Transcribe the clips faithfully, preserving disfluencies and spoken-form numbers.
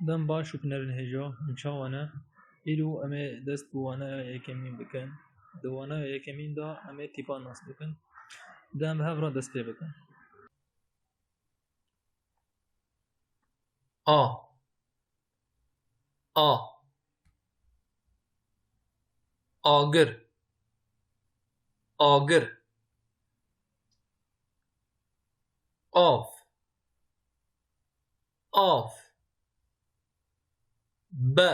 Dem baş û hunerên hêja, hûn çawa ne? Îro em ê dest bi waneya yekemîn bikin. Di waneya yekemîn de em ê tîpan nas bikin. Dem bi hev re dest pê bikin. A. A. Agir. Agir. Av. Av. Be.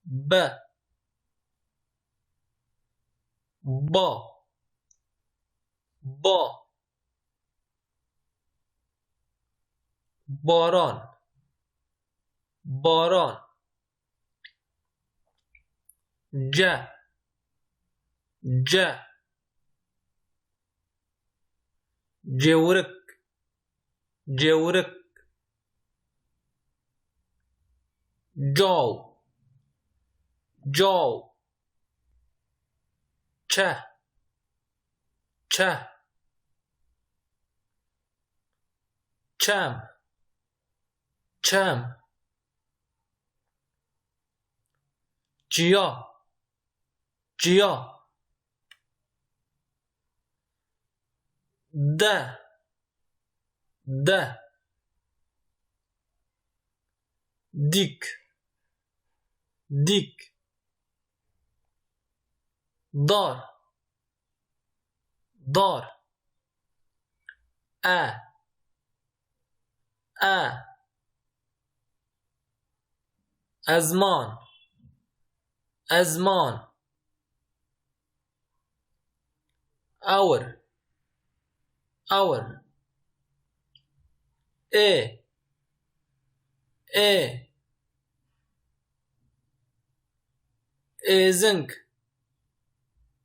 Be. Ba. Ba. Baran. Baran. Ce. Ce. Cewrik. Cewrik. Caw. Caw. Çeh. Çeh. Çem. Çem. Çiya. Çiya. De. De. Dîk. Dîk. Dar. Dar. E. E. Ezman. Ezman. Awir. Awir. Ê. Ê. Êzing.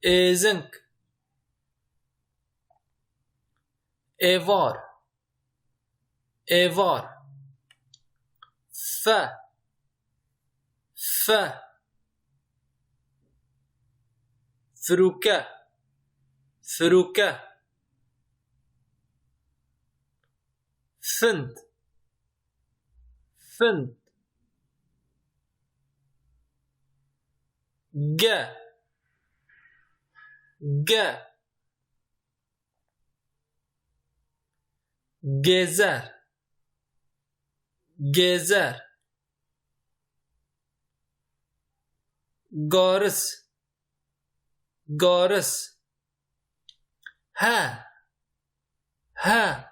Êzing. Êvar. Êvar. Fe. Fe. Firuke. Firuke. Find. Find. Ge. Ge. Gezer. Gezer. Garis. Garis. He. He.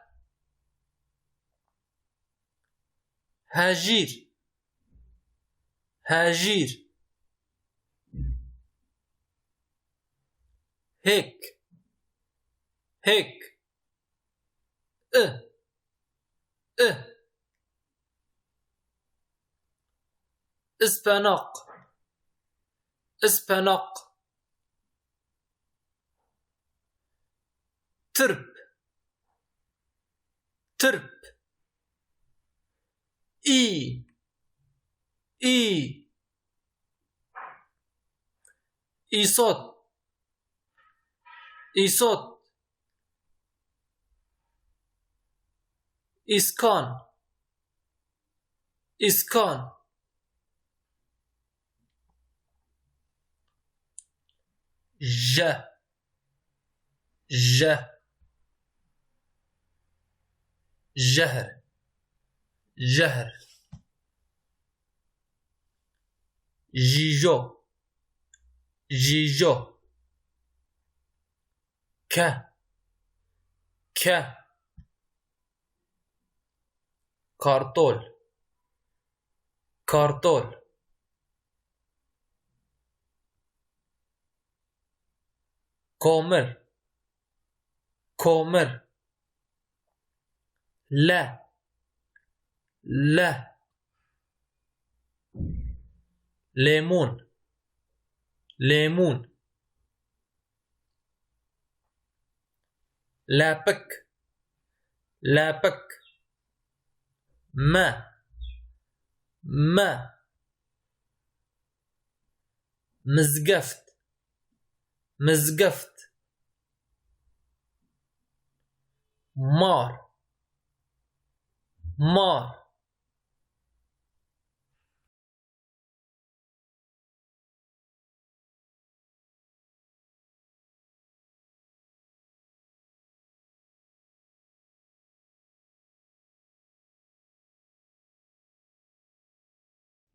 Hejîr. Hejîr. Hêk. Hêk. I. I. Ispenaq. Ispenaq. Tirp. Tirp. Î. Î. Îsot. Îsot. Îskan. Îskan. Je. Je. Jehr. Jehr. Jîjo. Jîjo. Ke. Ke. Kartol. Kartol. Komir. Komir. Le. Le. Lêmûn. Lêmûn. Lepik. Lepik. Me. Me. Mizgeft. Mizgeft. Mar. Mar.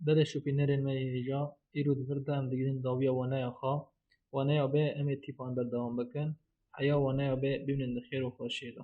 Belê şopînerên me yê hêja, îro di vir de em digihînin dawiya waneya xwe. Waneya B em ê tîpan berdewam bikin. Heya waneya B bimînin di xêr û xweşiyê de.